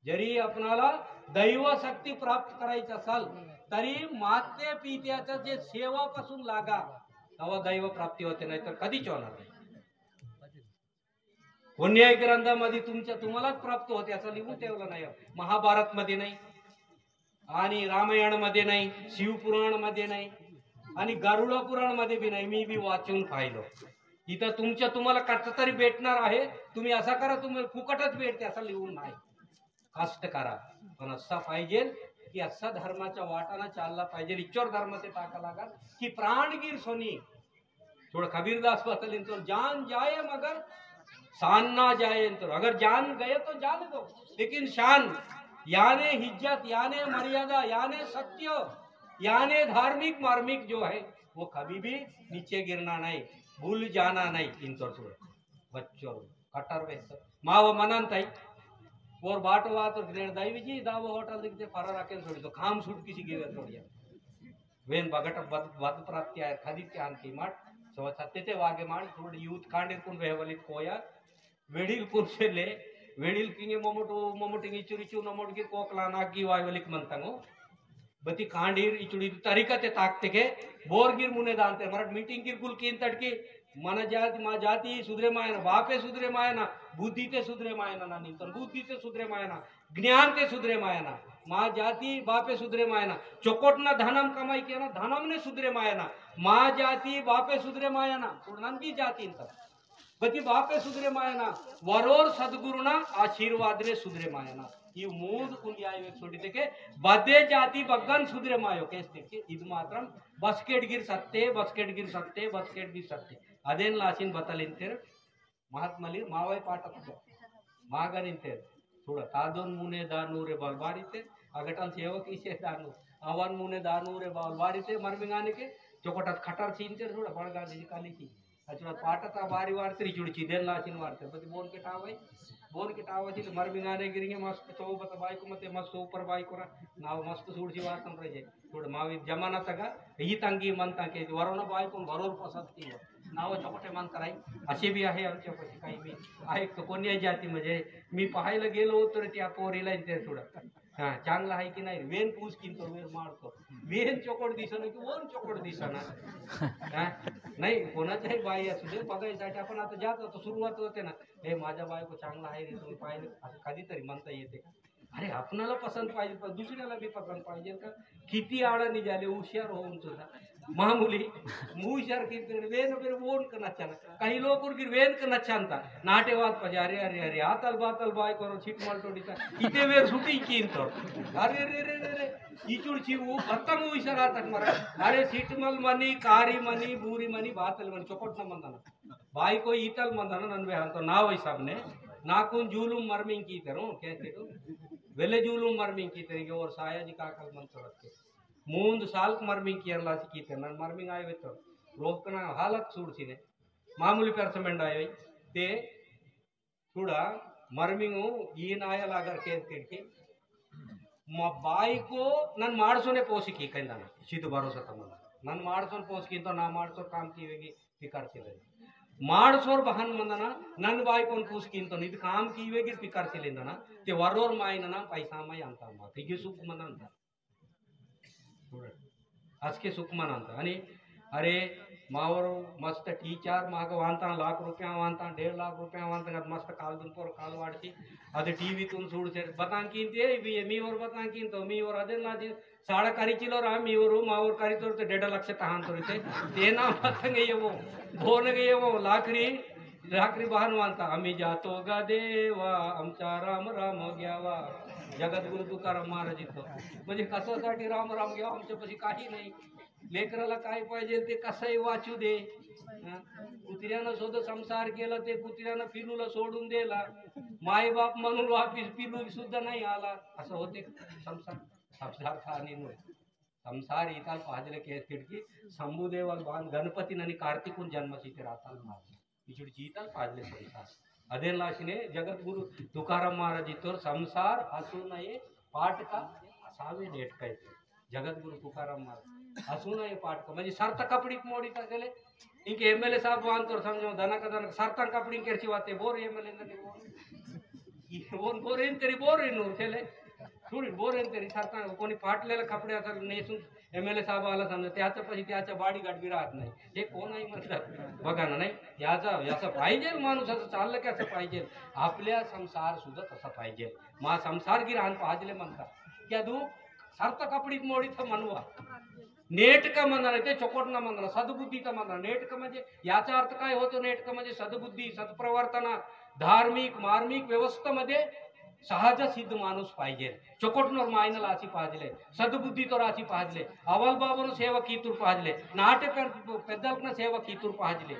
जरी आपणाला दैव शक्ति प्राप्त करायची असल तरी माते पित्याचा जे सेवा पासून लागा, तवा दैव प्राप्ती होते, नाहीतर कधीच होणार नाही। कोण्या ग्रंथामध्ये तुमच्या तुम्हालाच प्राप्त होते असं लिहून ठेवलं नाही। महाभारत मध्ये नाही, आणि रामायण मध्ये नाही, शिवपुराण मध्ये नाही, आणि गरुड पुराण मध्ये बी नाही। मी बी वाचून पाहिलं। इथं तुमच्या तुम्हाला कष्ट तरी भेटणार आहे, तुम्ही असा करा, तुम्हाला फुकटच भेटते असं लिहून नाही। कष्ट करा, पण असा पाहिजे की असा धर्माच्या वाटाना चालला पाहिजे। इच्चोर धर्म ते टाका लागत की प्राणगीर सोनी। थोड़ा कबीरदास बतलिन तो जान जाए मगर शान ना जाए। तो अगर जान गए तो जाने दो, लेकिन शान याने इज्जत, याने मर्यादा, याने सत्य, याने धार्मिक मार्मिक जो है वो कभी भी नीचे गिरना नहीं, भूल जाना नहीं। इन तो थोड़ा बच्चों कट्टर वेहतोर। माव मनंतई ओर बाटो वातोर ग्रेड दाई विजी दाव होटल दिखते फरा राखेन सोड़ी तो काम सूट किसी गेवे थोड़िया। वेन बगट बद, बद प्राप्ति आय खदी त्यान की माट। सो सत्य ते वागे माट थोड़ी यूथ कांडे कुन वेहवलित कोया। वेड़िल कुन से ले, वेड़िल किंगे मोमोटो, मोमोटिंग इचुरिचु नमोट की कोकला नागी वाय वलिक मंतंगो। बती कांडीर इचुड़ी तरीका ते ताकते के बोर गिर मुने दानते। मरट मीटिंग गिर गुल कीन तड़की मन जाति, मा जाति सुधरे मायना, बापे सुधरे मायना, बुद्धि ते सुधरे मायना ना निंतन, बुद्धि ते सुधरे मायना, ज्ञान ते सुधरे मायना। मा जाति बापे सुधरे मायना, चोकोट ना धनम कमाई किया ना, धनम ने सुधरे मायना। मा जाति बापे सुधरे मायना, तो ननकी जाति इंतन। बती बापे सुधरे मायना, वरोर सद्गुरुना आशीर्वाद रे सुधरे मायना। इव मूद कुंडिया इवे छोड़ी तेके बदे जाति बग्गन सुधरे मायो। केस तेके इद मात्रम बस्केट गिर सत्ते, बस्केट गिर सत्ते, बस्केट गिर सत्ते। अदेन लासिन बतलिन तेर महात्मली मावय पाटत मागनिन तेर। थोड़ा तादोन मुने दानू रे बलबारी ते, अगटल सेवक इसे दानू, अवन मुने दानू रे बलबारी ते, मरमिंगाने के चोकटत खटर सीन तेर थोड़ा बड़गा दी काली की। अचुड़ा पाटा ता बारी वार्ते, रिचुड़ चिदेल लाचिन वार्ते। बति बोन के टावई, बोन के टावई चिल मर बिंगाने गिरिंगे मस्त चौ बता बाई को मते मस्त ऊपर बाई को रा, नाव मस्त सूड़ सी वार्तन रहे जे। थोड़ मावी जमाना तगा, ही तंगी मन तंके, वरोना बाई को वरोर पसंद की हो। नाव चोपटे मन तराई, असे भी आहे हम चोपटे काई भी। आहे तो कोन्या जाति मजे, मी पहाई लगे लो तो रे त्या पोरी लाइन ते थोड़ा। हाँ, चांगला है कि नाही? वेन पूस किंतो, वेन मारतो। वेन चोकोट दिसना कि वोन चोकोट दिसना? हाँ? नाही, कोणाचाही बाई असू दे, बघायसाठी आपण आता जात होतो, सुरुवात होते ना, "हे, माझ्या बायको चांगला आहे रे, तुम्ही पाहिलं?" असं कधीतरी म्हणता येते का? अरे, अपनाला पसंद पाहिजे, पण दुसऱ्याला भी पसंद पाहिजे का? किती आळा निघाले, हुशार होऊन सुद्धा मामूली हुशार किती वेन बेर ओन करना चाहना, काही लोक उनकी वेन करना चाहता। नाटेवाद पजा, अरे अरे अरे, आतल बातल बाय करो, छिट मल टोड़ी का इते वेर सुटी कीन तो। अरे रे रे रे रे, इचुड़ ची वो खत्म हुई सर आता मरा। अरे, छिट मल मनी, कारी मनी, बूरी मनी, बातल मनी, चोकट न मंदना। बाई को ईतल मंदना नन वे हंतो ना वही सबने। नाकुन जूलुम मरमिंग की तेरो, कैसे तो? वेले जूलुम मरमिंग की तेरे के और साया जी काकल मंतो रखे। मूंद साल क मरमिंग की अरला सी की तेरे, नन मरमिंग आए वे तो। रोकना हालत सूर सी ने। मामूली पेरसमेंट आयो ते थोड़ा मरमिंगो ये नाया लागर के तिड़के। मा बाई को नन माड़सोने पोसी की कहंदा ना, सीधु भरोसा तमन। नन माड़सोन पोसी की तो ना माड़सो काम की वेगी पिकार सिले। माड़सोर बहन मंदना, नन बाई कोन पोसी की तो निद काम की वेगी पिकार सिले ना, ते वरोर माई ना पैसा माई अंता मा, तिगे सुख मंदना। असके सुख मनांता। आणि अरे, मावर मस्त टीचर माग वांता, लाख रुपया वांता, डेढ़ लाख रुपया वांता, अद मस्त काल दुन पोर काल वाड़सी, अद टीवी तुन सूड़ से बतांग कीनते, ये भी ये मी और बतांग कीनतो, मी और अदेन लाजी, साड़ा करी चिलो रा, मी और मावर करी तोर ते डेढ़ लाख से तहान तोर ते, तेना बतांग ये वो, बोन ये वो, लाकड़ी, रात्री बहान वांता, "आम्ही जातो गा देवा, आमचा राम राम घ्यावा." जगद्गुरु तुकाराम महाराज इथं. म्हणजे कशासाठी राम राम घ्यावा, आमच्यापाशी काही नाही. लेकराला काय पाहिजे ते कसंही वाचू दे. हा? कुत्र्यानं सुद्धा संसार केला, ते कुत्र्यानं पिलूला सोडून दिला. माय बाप म्हणून वापिस पिलू सुद्धा नाही आला. असं होते संसार. संसार कहाणी नव्हे. संसार इताल पाजले केस तिड़की, शंभुदेवल बान गणपति ननी कार्तिकुन जन्म सीते राताल मार। इचुड़ जीतल पाजले संसार। अदेन लाशिने जगत गुरु तुकाराम महाराज इतोर संसार हसू नये पाटका असावे नेटका इतोर। जगत गुरु तुकाराम महाराज हसू नये पाटका, म्हणजे सर्त कपड़ी मोड़ी तकले। इंके एमएलए साहब वांतोर समझो, दनक दनक सर्त कपड़ी केरची वाते बोर एमएलए ननी बोर। ये बोर बोर एन तेरी बोर एन नूर चले। थोड़ी बोर एन तेरी सर्त कोनी पाटलेला कपड़े असल नेसुन एमएलए साहब आला समजा, त्याचा पशी त्याचा बॉडीगार्ड बी राहत नाही। हे कोण आहे म्हणतात? बघा ना, नाही? याचा, याचा पाहिजे माणूस, असं चाललं की असं पाहिजे. आपल्या संसार सुद्धा तसा पाहिजे. मा संसार गिरान पाजले म्हणतात. क्या दू? सर्त कपडीत मोडीत मनवा. नेटका मंदना ते चोकोटना मंदना, सद्बुद्धीचा मंदना. नेटका म्हणजे याचा अर्थ काय होतो? नेटका म्हणजे सद्बुद्धी, सत्प्रवर्तन, धार्मिक मार्मिक व्यवस्थेमध्ये सहज सिद्ध माणूस पाहिजे. चोकोटनोर मायनल आसी पाजले, सद्बुद्धी तो रासी पाजले, अवल बाबोर सेवा कीतुर पाजले, नाटे पे-, पेद्दलकन सेवा कीतुर पाजले,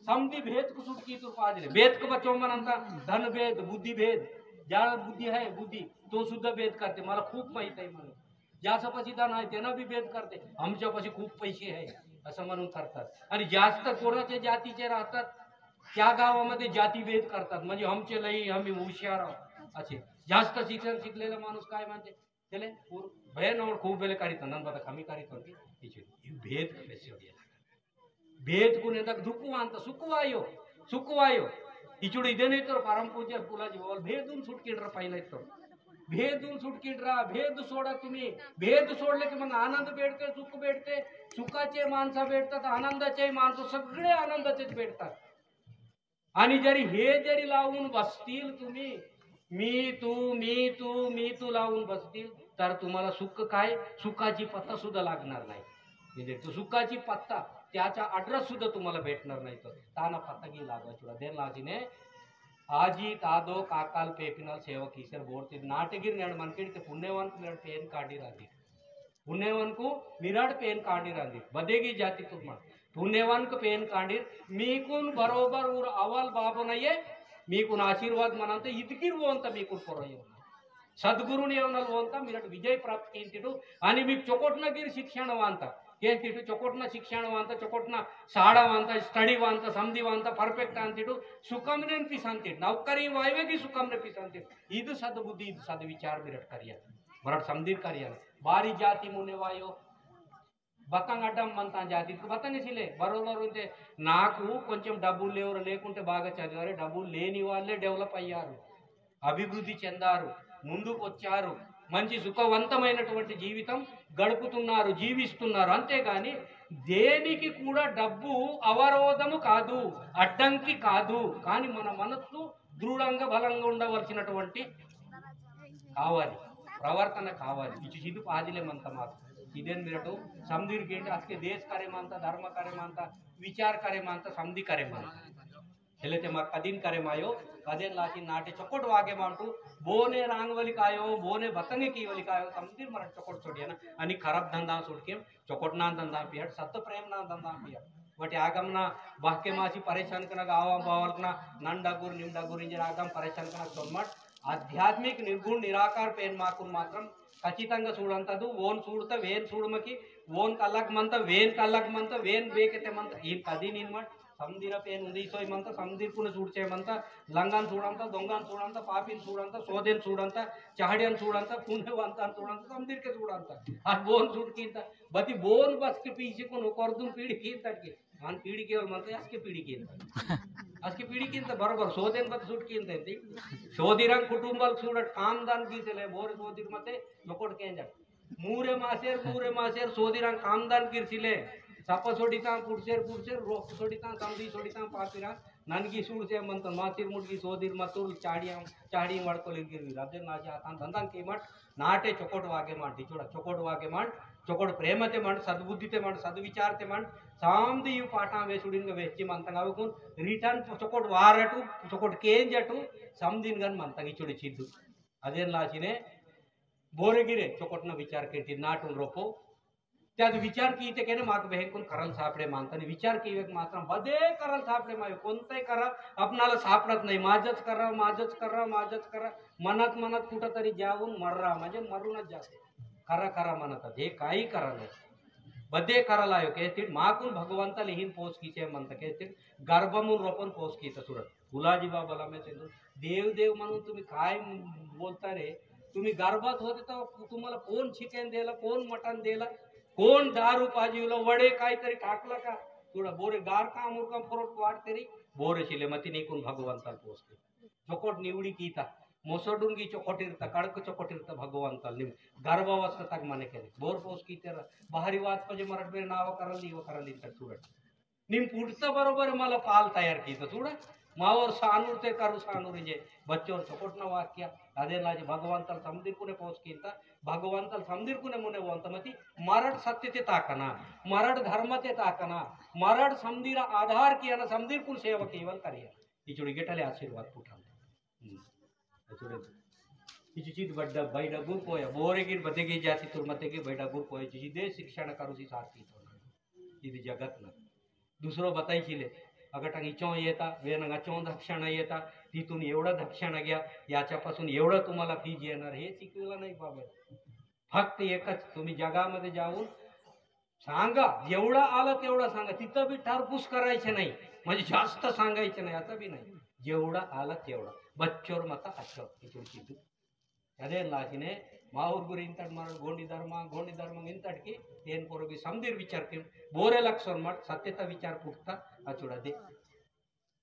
समधी भेद कुसुट कीतुर पाजले. भेद को बच्चों मन अंता धन भेद, बुद्धि भेद, ज्यादा बुद्धि है बुद्धि, तो सुद्धा भेद करते, मला खूप माहित आहे मला. ज्याचा पशी धन आहे, त्यांना बी भेद करते, आमच्या पशी खूप पैसे आहे, असं म्हणून करतात. आणि जास्त कोणाच्या जातीचे राहतात, त्या गावामध्ये जातीभेद करतात, म्हणजे आमचे लई, आम्ही हुशार आहोत असे. जास्त शिक्षण शिकलेला माणूस काय म्हणते, त्याला पूर-, भयानक खूप वेळे काढित नंतर कमी काढित होती. भेद कसे होते? भेद कुने तक दुखवांत सुखवायो, सुखवायो. इचुड़ इदेने तो परम पूज्य पुलाजी बाबा भेदुन सुटकिंड्रा पाइला इत्तो. भेदुन सुटकिंड्रा, भेद सोडा तुम्ही. भेद सोडले की मग आनंद भेटते, सुख भेटते. सुखाचे माणसं भेटतात, आनंदाचे माणसं, सगळे आनंदाचेच भेटतात. आणि जरी हे जरी लावून बसतील तुम्ही, मी तू, मी तू, मी तू लावून बसतील, तर तुम्हाला सुख काय, सुखाची पत्ता सुद्धा लागणार नाही. म्हणजे तो सुखाची पत्ता, त्याचा ॲड्रेस सुद्धा तुम्हाला भेटणार नाही. तर ताना पत्ता की लागवा चुरा देन लाजीने. आजी तादो काकाल पेपिनल सेवा कीसर बोर्ड ते नाटगिर नेड मनकेड ते पुण्यवान पेन काढी राहते. पुण्यवान को मिराड पेन कांडी रांदी, बदेगी जाति तुर्मा। पुण्यवान को पेन कांडी, मीकुन बरोबर उर अवल बाबो नये, मीकुन आशीर्वाद मनांत इदगिर वोंत मीकुन पोरोयो। सद्गुरुन येवनल वोंत मिराट विजय प्राप्त कींतिटु, अनि मीक चोकोटना गिर शिक्षण वांत। केंतिटु चोकोटना शिक्षण वांत, चोकोटना साड़ा वांत, स्टडी वांत, समधी वांत, परफेक्ट आंतिटु, सुकमने पिसंतिट, नौकरी वायवे की सुकमने पिसंतिट। इद सद्बुद्धि, इद सद्विचार मिराट करिया। मराठ समदीर करिया। बारी जाति मुने वायो, बतंग अड्डम मंता जाति, बतंग सिले, बरोबर उनते नाकु कोंचेम डब्बुल लेवोर लेकुंटे बागा चदिवारे, डब्बुल लेनि वाळ्ळे डेवलप अय्यारु, अभिवृद्धि चेंदारु, मुंदुकु वच्चारु, मंचि सुखवंतमैनटुवंटि जीवितं गडुपुतुन्नारु, जीविस्तुन्नारु। अंतेगानि देनिकि कूडा डब्बु अवरोधमु कादु, अड्डंकि कादु, कानि मन मनस्सु दृढंगा बलंगा उंडवलसिनटुवंटि कावाली, प्रवर्तन कावाली। इचु चिदु पादिले मंता माक। इदेन मिरटु समदिर गेट असके देश करे मंता, धर्म करे मंता, विचार करे मंता, समदि करे मंता। हेले ते माक कदिन करे मायो, कदेन लाची नाटे चोकोट वागे मांटू, बोने रांगवली कायो, बोने बतंगे कीवली कायो, समदिर मरट चोकोट सोडिया ना, अनि खराब धंधा सुटके, चोकोट ना धंधा पियट, सत्य प्रेम ना धंधा पियट। वटे आगम ना बहके मासी परेशान कना गावा बावल कना नन डगुर निम डगुर इंजर आगम परेशान कना सोनमट आध्यात्मिक निर्गुण निराकार पेन माकुन मात्रम खचितंग सूडंतदु। ओन सूडता वेन सूडमकी ओन कल्लक मंत वेन कल्लक मंत वेन बेकेते मंत इन कदी निन मट समदिर पेन उंदी सोई मंत समदिर पुन सूडचे मंत लंगन सूडंत दोंगन सूडंत पापिन सूडंत सोदेन सूडंत चाहड़ियन सूडंत पुण्यवंतन सूडंत समदिर के सूडंत आ बोन सूड कींत बती बोन बस के पीछे कोन कोर्दुन पीढ़ी कींत के आन पीढ़ी केवल मंत असके पीढ़ी कींत असके पीढ़ी कींत बरोबर सोदेन बत सूट कींत एंती सोदिरंग कुटुंबल सूडट काम दान कीसेले बोर सोदिर मते लोकोट केंजट मूरे मासेर मूरे मासेर सोदिरंग काम दान कीर्सिले सप सोडिता पुरसेर पुरसेर रोक सोडिता समदी सोडिता पापिरा ननगी सूडसे मंत मासिर मुडगी सोदिर मतुर चाड़िया चाड़ी मड़कोलिर गिर राजे नाचे आतान धंधान कीमट नाटे चोकोट वागे मांड, इचुड़ा चोकोट वागे मांड, चोकोट प्रेमते मांड, सद्बुद्धिते मांड, सद्विचारते मांड, सामदी यु पाटा वेसुड़िन ग वेच्ची मंतंग अवकुन return चोकोट वारटु, चोकोट केंजटु, समदिन गन मंतंग इचुड़ी चिद्दु। अदेन लाचिने बोरे गिरे चोकोटना विचार केंटी नाटुन रोपो, त्यात विचार कीते केने माक बेहेकुन करल सापड़े मानता ने विचार कीवेक मात्रम बदे करल सापड़े मायो कोणताही करा अपनाला सापडत नाही माझच करा माझच करा माझच करा मनत मनत कुठं तरी जाऊन मर्रा म्हणजे मरूनच जाते करा करा म्हणत हे काही करा नाही बदे करल आयो केस्तिट माकुन भगवंता लिहिन पोस कीचे म्हणत केस्तिट गर्भमुन रोपन पोस कीत सुरत फुलाजी बाबाला मैं तेंदु देव देव म्हणून तुम्ही काय बोलता रे तुम्ही गर्भात होते तो तुम्हाला कोण चिकन दिला कोण मटन दिला कोण दारू पाजीवला वडे काहीतरी टाकला का थोडा बोरे गार का मुरका फरक वाट तेरी बोरे सिले मती नीकुन भगवंताल पोसते चोकोट निवडी कीता मोसडुन गी चोकोट इरता कड़क चोकोट इरता भगवंताल निम गर्भावस्था तक मने केने बोर पोस कीतेरा बाहरी वात पजे मरट बेरे नाव करल नीव करल इंतर सूरट निम पुटता बरोबर मला पाल तयार कीता चूड़ा मावर सानूर ते करू सानूर इंजे बच्चोर चोकोटना वाक्य अदे लाजे भगवंतल समदिरकुने पोस कीता भगवंतल समदिरकुने मुने वंतमती मरड सत्य ते ताकना मरड धर्म ते ताकना मरड समदिर आधार किया ना समदिरकुन सेवा केवल करिया इचुड़ी गेटले आशीर्वाद पुटान इचुड़ी इचु चीज बड्डा बैडा गुर कोया बोरे गिर बदेगी जाति तुरमते के बैडा गुर कोया इचु चीज दे शिक्षण करूसी सारती तो इद जगत ना दुसरो बताई चिले अगटंग इचो येता वेनंग अचो दक्षिण येता तिथून एवढा दक्षिण घ्या याच्यापासून एवढं तुम्हाला फीज येणार हे शिकवलं नाही बाबा फक्त एकच तुम्ही जगामध्ये जाऊन सांगा जेवढा आला तेवढा सांगा तिथं बी टरपूस करायचे नाही म्हणजे जास्त सांगायचे नाही असं बी नाही जेवढा आला तेवढा बच्चोर मता अच्छो इथून तिथून अदे लाचिने माउर गुरी इंतट मरड गोंडी धर्म गोंडी धर्म इंतट की तेन पोरो भी समदीर विचार की बोरे लक्षण मट सत्यता विचार पुटता अचुड़ा दे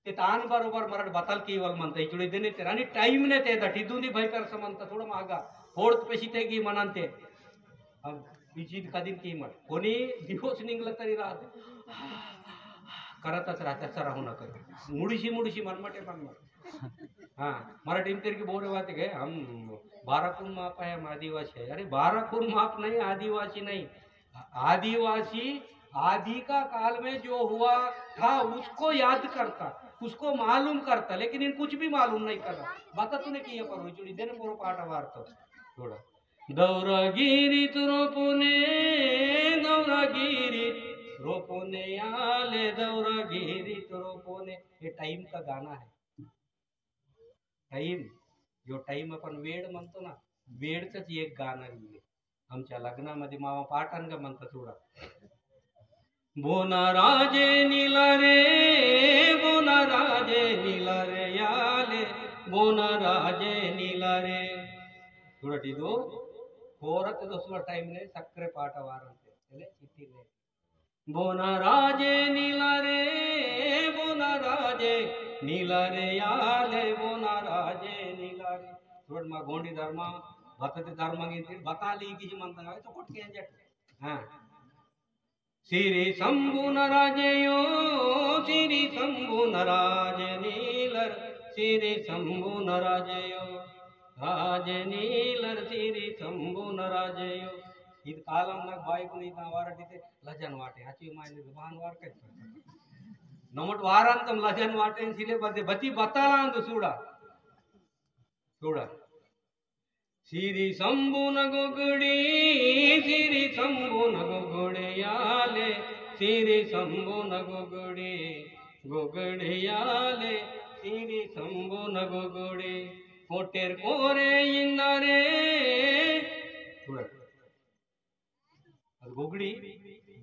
ते तान बरोबर मरड बतल की वल मनता इचुड़े देने तेरा नी टाइम ने ते दटी दूंदी भाई कर समनता थोड़ा मागा फोर्थ पे सीते की मनंते अब विजिट कदिन की मट कोनी दिवस निंगल तरी रात करतच राहत्या सराहू नका मुडीशी मुडीशी मनमटे मनमट हाँ मराठी में तेरे की बोल रहे बात है हम बाराकुन माप है हम आदिवासी है अरे बाराकुन माप नहीं आदिवासी नहीं आदिवासी आदि का काल में जो हुआ था उसको याद करता उसको मालूम करता लेकिन इन कुछ भी मालूम नहीं करता बता तूने किया पर चुड़ी देने पोरो पाटा वार तो थोड़ा दौरागिरी तुरोपोने दौरागिरी रोपोने आले दौरागिरी तुरोपोने ये टाइम का गाना है टाइम जो टाइम अपन वेळ म्हणतो ना वेळच एक गाणं लिहिले आमच्या लग्नामध्ये मामा पाठांग म्हणता थोडा बोना राजे नीला रे बोना राजे नीला रे याले बोना राजे नीला रे थोड़ा टीदो कोरत दोस्तों टाइम ने सक्रे पाठ वारंते चले चिट्ठी ने बोना राजे नीला रे बोना राजे नीला रे याले बोना राजे नीला रे थोड़ा मा गोंडी धर्मा बतते धर्मा गिनती बताली की मंता तो कुछ के जट हाँ श्री शंभु नराजयो श्री शंभु नराज नीलर श्री शंभु नराजयो राजे नीलर श्री शंभु न राजे यो। ईद कालम नग बाइक नी ता वारट इते लजन वाटे। अची मायने बहान वार के। नमट वारन तम लजन वाटे सिले बदे बती बताला अंदु सूड़ा। सूड़ा। श्री शंभु न गुगड़ी, श्री शंभु न गुगड़ी आले, श्री शंभु न गुगड़ी, गुगड़ी आले, श्री शंभु न गुगड़ी। कोटेर कोरे इंदरे। सूड़ा। अदु गोगड़ी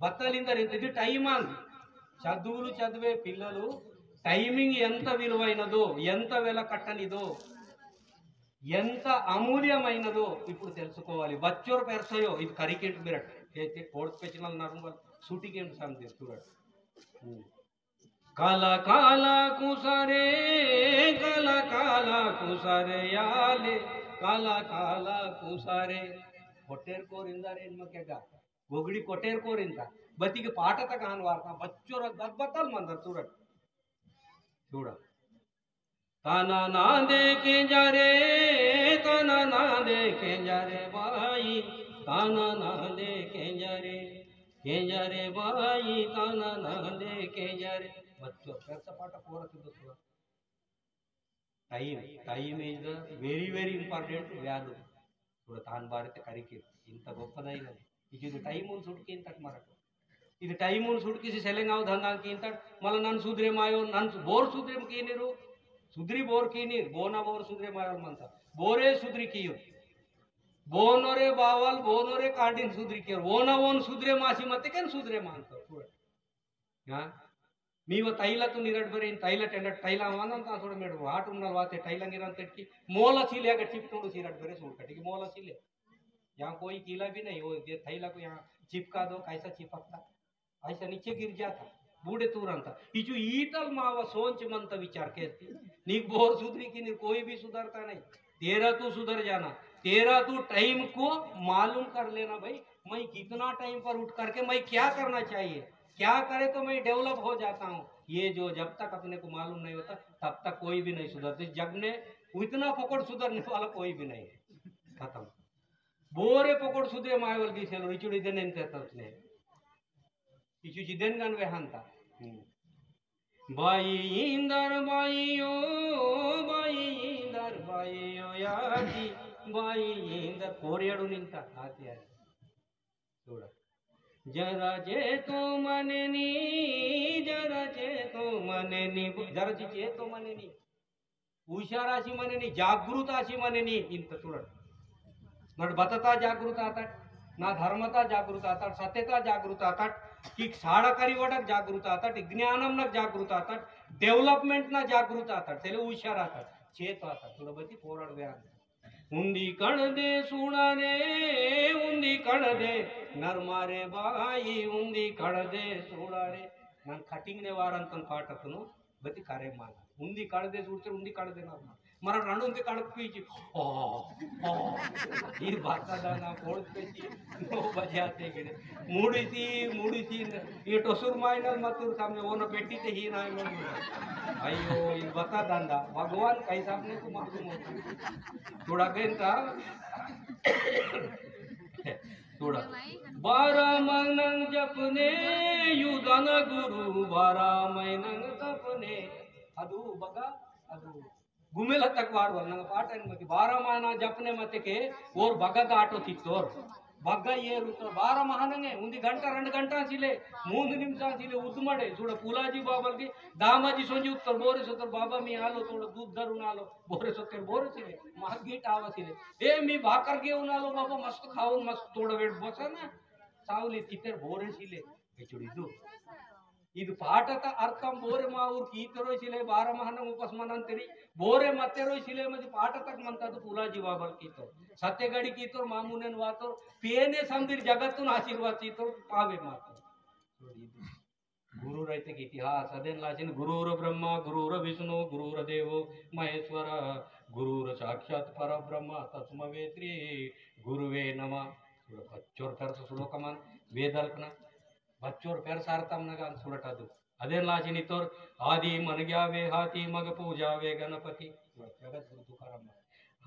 बत्तलिंदर इंत इदु time आंद। चदुवुलु चदिवे पिल्ललु timing एंत विलुवैनदो, एंत वेल कट्टनिदो, एंत अमूल्यमैनदो इप्पुडु तेलुसुकोवालि। बच्चोर पेरसयो इदु करिकेट मिरट। ते, ते कोड special नरुंगल सूटी के सामने सूरत। हम्म। काला काला कुसारे, काला काला कुसारे याले, काला काला कुसारे। कोटेर कोरिंदा रे इनमकेगा, गोगड़ी कोटेर कोरिंदा। बती के पाटा तक आन वार्ता, बच्चोर दबतल मंदर सूरत। सूड़ा। ताना ना दे के जा रे, ताना ना दे के जा रे बाई, ताना ना दे के जा रे, के जा रे बाई, ताना ना दे के जा रे। बच्चोर, पेरसा पाटा कोरत दोस्तों। Time, time is the very, very important value। सूड़ा तान बारे ते करिके, इंत गोप्पदैनदि। इचु इदु time उन सुटकी इंतट मरक। इदु time उन सुटकी सी सेलेंगाव धंधा की इंतट, मला नन सुधरे मायो, नन सु-, बोर सुधरे कीनिरु, सुधरी बोर कीनिर, बोना बोर सुधरे मायो मंता। बोरे सुधरी कियो। बोनोरे बावल, बोनोरे कांडिन सुधरी कियो। वोना वोन सुधरे मासी मते केन सुधरे मानता। सूड़ा। हाँ? मीवा तैला तू निरट बरे, इन तैला टेंडर तैला वानन ता थोड़ा मेड़ वाट उन्नल वाते तैला निरन तेटकी मोला सीले अगर चिपटोंडु सीरट बरे सूड़ कटी की मोला सीले। यहाँ कोई कीला भी नहीं हो, ये तैला को यहाँ चिपका दो, कैसा चिपकता? ऐसा नीचे गिर जाता, बूढ़े तुरंत। इचु ईतल मावा सोच मन त विचार करती। नीक बोर सुधरी की नी, कोई भी सुधरता नहीं। तेरा तू सुधर जाना, तेरा तू time को मालूम कर लेना भाई, मैं कितना time पर उठ करके मैं क्या करना चाहिए, क्या करे तो मैं develop हो जाता हूँ। ये जो जब तक अपने को मालूम नहीं होता, तब तक कोई भी नहीं सुधरते। जग में इतना पकड़ सुधरने वाला कोई भी नहीं है। खत्म। बोरे पकड़ सुधरे मायवल की सेलो, इचुड़ी देने इनके तरफ ने। इचु जिदेन गन वे हंता। हम्म। बाई इंदर बाई ओ, बाई इंदर बाई ओ, यादी बाई इंदर कोरियाडू निंता आती आती। सूड़ा। जरा चे तो मने नी, जरा चे तो मने नी, जरा चे, चे तो मने नी। हुशार आसी मने नी, जागृत आसी मने नी, इंत सूड़ट। नड बतता जागृत आतट, ना धर्मता जागृत आतट, सत्यता जागृत आतट, कि साड़ा करी वडक जागृत आतट, ज्ञानम नक जागृत आतट, development ना जागृत आतट, तेले हुशार आतट, चेत आतट, सूड़ा बती पोराड़ व्यान। उंदी कण दे सूड़ा रे, उंदी कण दे, नरमा रे बाई, उंदी कण दे सूड़ा रे। नन cutting ने वारन तन पाटतनु, बती करे माला। उंदी कड़दे सूरते उंदी कड़दे ना माला। मरा रणु उंदी कड़क पीची। ओ, ओ। ये बाता दाना कोड़ पीची। नौ बजे आते गिरे। मुड़ी सी, मुड़ी सी। ये टोसुर माइनल मतुर सामने वो न बेटी ते ही ना आइलो। अयो, ये बता दांदा। भगवान कैसा अपने को मालूम होता। थोड़ा कहता। सूड़ा। बारा मनंग जपने युदन गुरु, बारा मनंग जपने। अदु बगा, अदु। गुमेला तक वार वल नंग पाटन मति बारा महीना जपने मते के ओर बगा गाटो तित्तोर। बगा ये रुतो बारा महानंगे उन्दी घंटा, रंड घंटा सिले, मूंद निमिषा सिले उद्मड़े। सूड़ा पुलाजी बाबल की दामाजी सोंजी उत्तर बोरे सोतर बाबा मी आलो, थोड़ा दूध धरून आलो। बोरे सोतेर बोरे सिले, मागीट आवा सिले। ए, मी भाकर घेऊन आलो बाबा, मस्त खाऊन, मस्त थोडा वेळ बसा ना। सावली कितेर बोरे सिले, बेचुड़ी दू। इद पाटता अर्थम बोरे माऊर कीतरो सिले, बारा महानम उपास मनंतरी, बोरे मतेरो सिले, मज पाटतक मनता तो पुलाजी बाबल कीतो। सत्यगड़ी कीतो, मामुनेन वातो, पेने संदिर जगतुन आशीर्वाद कीतो, पावे मातो। गुरुर ऐतेके इतिहास अदेन लाचिन गुरुर ब्रह्मा गुरुर विष्णु गुरुर देवो महेश्वर गुरुर साक्षात परब्रह्म तस्मै श्री गुरुवे नमः। सूड़ा बच्चोर तरस श्लोकमन वेदलकना बच्चोर पेरसारतम नगान सूड़ाटदु। अदेन लाचिन इतोर आदि मन ग्यावे हाथी मग पूजावे गणपति। सूड़ा जगत गुरु तुकाराम।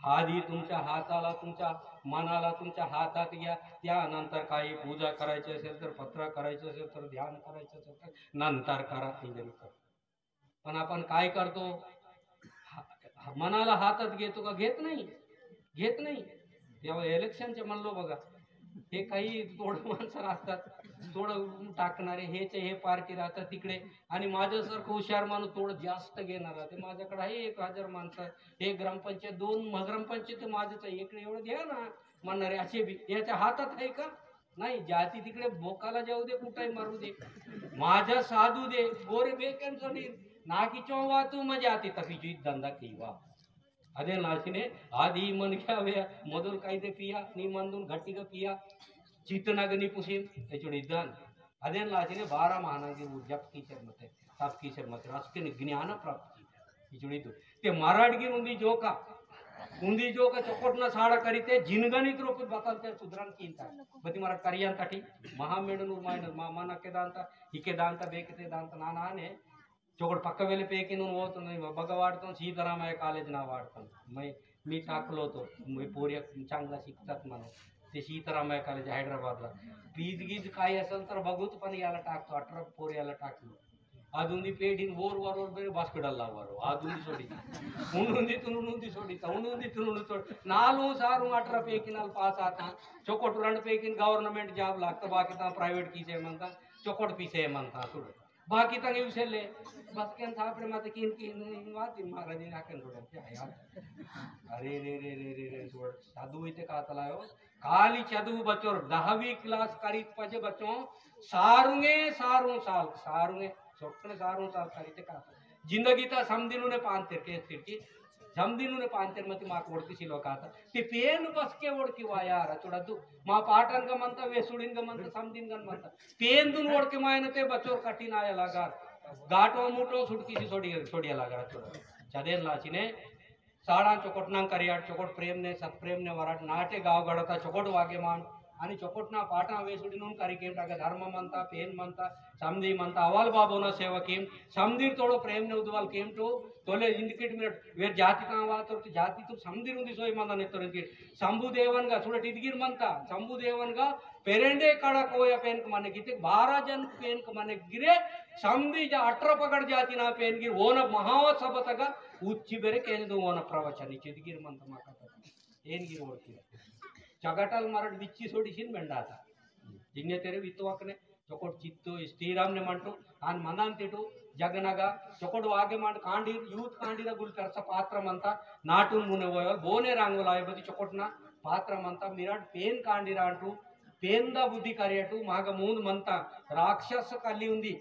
आधी तुमच्या हाताला, तुमच्या मनाला, तुमच्या हातात घ्या. त्यानंतर काही पूजा करायची असेल तर, पत्र करायचं असेल तर, ध्यान करायचं असेल तर नंतर करा. इंग्रजी पण आपण काय करतो? हा-, हा-, मनाला हातात घेतो का? घेत नाही, घेत नाही. तेव्हा इलेक्शनचे म्हणलो बघा, हे काही थोडं माणसं असतात, थोडं टाकणारे, हेचे हे पार्टी राहतात तिकडे. आणि माझ्यासारखं हुशार माणूस थोडं जास्त घेणार राहते. माझ्याकडे आहे एक हजार माणसं, एक ग्रामपंचायत, दोन म-, ग्रामपंचायत माझंच आहे, इकडे एवढं घ्या ना म्हणणारे असे बी. याच्या हातात आहे का? नाही. जाती तिकडे बोकाला जाऊ दे, कुठे मारू दे, माझ्या साधू दे, गोरे बेकन सोडीन. नाकी चोवा तू मजा आती तकी जीत धंदा कीवा. अदे लासिने आदि मन क्या वे, मोदल कायदे पिया, नी मंदुन घट्टी का पिया, चित्तनग नी पुसिन, ते चुड़ी दान. अदे लासिने बारह महाना की वो जप कीचर मते, तप कीचर मते, रस के ज्ञान प्राप्त की, ये चुड़ी दो. ते मराठ की उन्दी जोका, उन्दी जोका चोकोट ना साड़ा करीते, जिनगनित रूप बतलते सुधरन कीनता. बती मराठ करियान तटी, महामेड़ नूर मायनर, मा-, माना के दांता, इके दांता, बेकते दांता, ना, ना ने, चोकड़ पक्का वेले पेकिन उन वो तो नहीं, बगा वाड़तोन, सीतारामय्य कॉलेज ना वाड़तोन. मैं, मी टाकलो तो, मैं पूरी चांगला शिकतात मनो. ते सीतारामय्य कॉलेज हैदराबादला. फीज गीज काय असल तर बघूत पण याला टाकतो, अठरा पोर याला टाकलो. आदुंदी पेडिन वोर वरोर बेरे बास्केटला वरो. आदुंदी सोडी. उन्नुंदी तुनुंदी सोडी, उन्नुंदी तुनुंदी सोडी. नालू सारू अठरा पेकिनाल पास आता. चोकोट रंड पेकिन government job लागता, बाकी ता private कीसे मनता, चोकोट पीसे मनता, सुड़. बाकी तंग विषय ले, बस के सापड़े मत किन किन वाती महाराज जी आकन रोड क्या यार. अरे रे रे रे रे रे, छोड़, साधु इते कातलायो. खाली चदु बच्चोर दहवीं class करीत पजे बच्चों, सारुंगे सारुं साल, सारुंगे, सोटने सारुं साल करीते का. जिंदगी ता समदिनु ने पांतेर के स्थिर की, समदिनु ने पांतेर मती माक ओड़की सिलो काता. ते पेन बस के ओड़की वायार, चुड़दु. मा पाटन का मनता, वेसुड़िन का मनता, समदिन का मनता. पेंदुन ओड़के मायनते बचोर कठिन आया लागार। गाटो मुटो सुटकी सी सोडिया, सोडिया लागार चोर। चदेन लाचिने, साड़ा चोकोट नांग करियाट, चोकोट प्रेम ने, सत प्रेम ने वराट नाटे गाव गड़ता चोकोट वागे मान, अनि चोकोट ना पाटा वेसुड़ी नून करी केम टाका धर्म मनता, पेन मनता, समदी मनता, अवाल बाबो ना सेवा केम, समदीर तोड़ो प्रेम ने उद्वाल केम टो, तोले इंडिकेट मिनट, वेर जाति का वा तो जाति तो समदीर उंदी सोई मनता ने तोरे के, शंभु देवन गा, सुड़े टिदगिर मनता, शंभु देवन गा, पेरेंडे कड़ा कोया पेनक मने गिते, बारह जन पेनक मने गिरे, समदी जा अठरा पकड़ जाति ना पेन गिर, वो न महासभा तगा उच्ची बेरे केन दो वो न प्रवचन इच्ची गिर मन तमा कथा। एन गिर ओर गिर। चगटल मरड बिच्ची सोड़ी सिन बेंडाता। जिन्ने तेरे वित्तवकने, चोकोट चित्तो, स्थिराम ने मंटो, आन मंदान तेटो, जगनगा, चोकोट वागे मंड कांडीर, यूथ कांडीर गुल करसा पात्र मंता, नाटुन मुने वोयल, बोने रांगोलाय बदी चोकोटना पात्र मंता, मिराट पेन कांडीर आंटू, पेंदा बुद्धि करियटु माग मूंद मंता राक्षस कल्ली उंदी,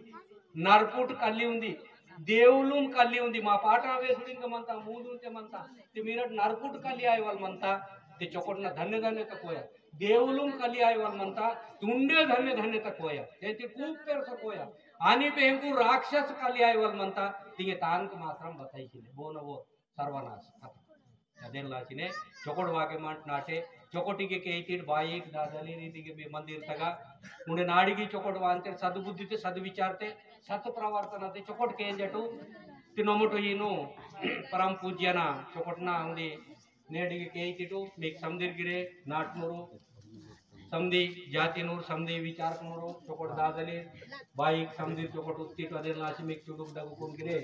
नरपुट कल्ली उंदी, देवलुम कल्ली उंदी। मा पाटा वेसुड़िन का मंता मूंद उंते मंता ते मिरट नरपुट कल्ली आयवल मंता ते चोकोटना धन्य धन्य तकोया। देवलुम कल्ली आयवल मंता तुंडे धन्य धन्य तकोया। ते ते खूब पेर सकोया। आनी बेंकु राक्षस कल्ली आयवल मंता तिंगे तान को मात्रम बताई किले। बोनो वो सर्वनाश। अदेन लाचिने चोकोट वागे मांट नाटे, चोकोटिगे केइतिट बाईक दादली रीतिगे बे मंदिर तगा, उंडे नाड़िगी चोकोट वांते सद्बुद्धि ते सद्विचार ते सत प्रवर्तन ते चोकोट केंजटु, तिनोमुटु ईनु परम पूज्यना चोकोटना उंदी नेड़िगे केइतिटु, मीक समदिर गिरे, नाटनूरु, समदी जातिनूरु, समदी विचारकनूरु, चोकोट दादली, बाईक समदिर चोकोट उत्तिटु, अदेन लाची मीक चुडुक डगुकुन गिरे,